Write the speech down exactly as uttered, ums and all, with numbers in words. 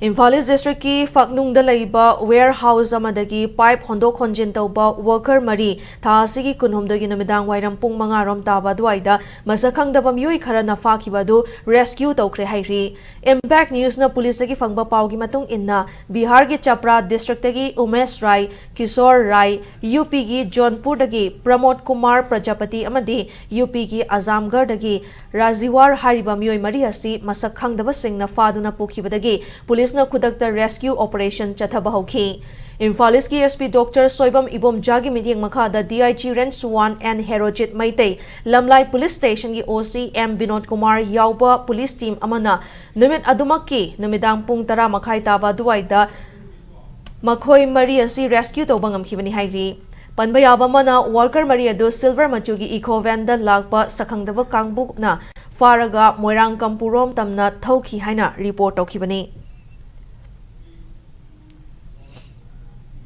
ꯏꯝꯐꯥꯜ ꯏꯁ ꯗꯤꯁꯇ꯭ꯔꯤꯛꯀꯤ ꯐꯛꯅꯨꯡꯗ ꯂꯩꯕ ꯋꯦꯌꯔ ꯍꯥꯎꯁ ꯑꯃꯗꯒꯤ ꯄꯥꯏꯞ ꯍꯣꯟꯗꯣꯛ ꯍꯣꯟꯖꯤꯟ ꯇꯧꯕ ꯋꯥꯔꯀꯔ ꯃꯔꯤ ꯊꯥ ꯑꯁꯤꯒꯤ ꯀꯨꯟꯍꯨꯝꯗꯣꯏꯒꯤ ꯅꯨꯃꯤꯗꯥꯡ ꯋꯥꯏꯔꯝ ꯄꯨꯡ ꯃꯉꯥ ꯔꯣꯝ ꯇꯥꯕ ꯑꯗꯨꯋꯥꯏꯗ ꯃꯁꯛ ꯈꯪꯗꯕ ꯃꯤꯑꯣꯏ ꯈꯔꯅ ꯐꯥꯈꯤꯕ ꯑꯗꯨ ꯔꯦꯁꯀ꯭ꯌꯨ ꯇꯧꯈ꯭ꯔꯦ ꯍꯥꯏꯔꯤ꯫ ꯏꯝꯄꯦꯛ ꯅ꯭ꯌꯨꯁꯅ ꯄꯨꯂꯤꯁꯇꯒꯤ ꯐꯪꯕ ꯄꯥꯎꯒꯤ ꯃꯇꯨꯡ ꯏꯟꯅ, ꯕꯤꯍꯥꯔꯒꯤ ꯆꯄ꯭ꯔꯥ ꯗꯤꯁꯇ꯭ꯔꯤꯛꯇꯒꯤ ꯎꯃꯦꯁ ꯔꯥꯏ, ꯀꯤꯁꯣꯔ ꯔꯥꯏ, ꯌꯨ ꯄꯤꯒꯤ ꯖꯣꯟꯄꯨꯔꯗꯒꯤ ꯄ꯭ꯔꯃꯣꯗ ꯀꯨꯃꯥꯔ ꯄ꯭ꯔꯖꯥꯄꯇꯤ ꯑꯃꯗꯤ ꯌꯨ ꯄꯤꯒꯤ ꯑꯖꯥꯝꯒꯔꯗꯒꯤ ꯔꯥꯖꯤꯋꯥꯔ ꯍꯥꯏꯔꯤꯕ ꯃꯤꯑꯣꯏ ꯃꯔꯤ ꯑꯁꯤ ꯃꯁꯛ ꯈꯪꯗꯕꯁꯤꯡꯅ ꯐꯥꯗꯨꯅ ꯄꯨꯈꯤꯕꯗꯒꯤ ꯄꯨꯂꯤꯁꯅ ꯈꯨꯗꯛꯇ ꯔꯦꯁꯀ꯭ꯌꯨ ꯑꯣꯄꯔꯦꯁꯟ ꯆꯠꯊꯕ ꯍꯧꯈꯤ꯫ ꯏꯝꯐꯥꯜ ꯏꯁꯀꯤ ꯑꯦꯁ ꯄꯤ ꯗꯣꯛꯇꯔ ꯁꯣꯏꯕꯝ ꯏꯕꯣꯝꯖꯥꯒꯤ ꯃꯤꯠꯌꯦꯡ ꯃꯈꯥꯗ D I G range one N Herojit Meitei, Lamlai police ꯁ꯭ꯇꯦꯁꯟꯒꯤ O C M Vinod Kumar ꯌꯥꯎꯕ ꯄꯨꯂꯤꯁ ꯇꯤꯝ ꯑꯃꯅ ꯅꯨꯃꯤꯠ ꯑꯗꯨꯃꯛꯀꯤ ꯅꯨꯃꯤꯗꯥꯡ ꯄꯨꯡ ꯇꯔꯥ ꯃꯈꯥꯏ ꯇꯥꯕ ꯑꯗꯨꯋꯥꯏꯗ ꯃꯈꯣꯏ ꯃꯔꯤ ꯑꯁꯤ ꯔꯦꯁꯀ꯭ꯌꯨ ꯇꯧꯕ ꯉꯝꯈꯤꯕꯅꯤ ꯍꯥꯏꯔꯤ꯫ ꯄꯟꯕ ꯌꯥꯕ ꯑꯃꯅ, ꯋꯥꯔꯀꯔ ꯃꯔꯤ ꯑꯗꯨ ꯁꯤꯜꯚꯔ ꯃꯆꯨꯒꯤ ꯏꯀꯣ ꯚꯦꯟꯗ ꯂꯥꯛꯄ ꯁꯛꯈꯪꯗꯕ ꯀꯥꯡꯕꯨꯅ ꯐꯥꯔꯒ ꯃꯣꯏꯔꯥꯡ ꯀꯝꯄꯨꯔꯣꯝ ꯇꯝꯅ ꯊꯧꯈꯤ ꯍꯥꯏꯅ ꯔꯤꯄꯣꯔꯠ ꯇꯧꯈꯤꯕꯅꯤ꯫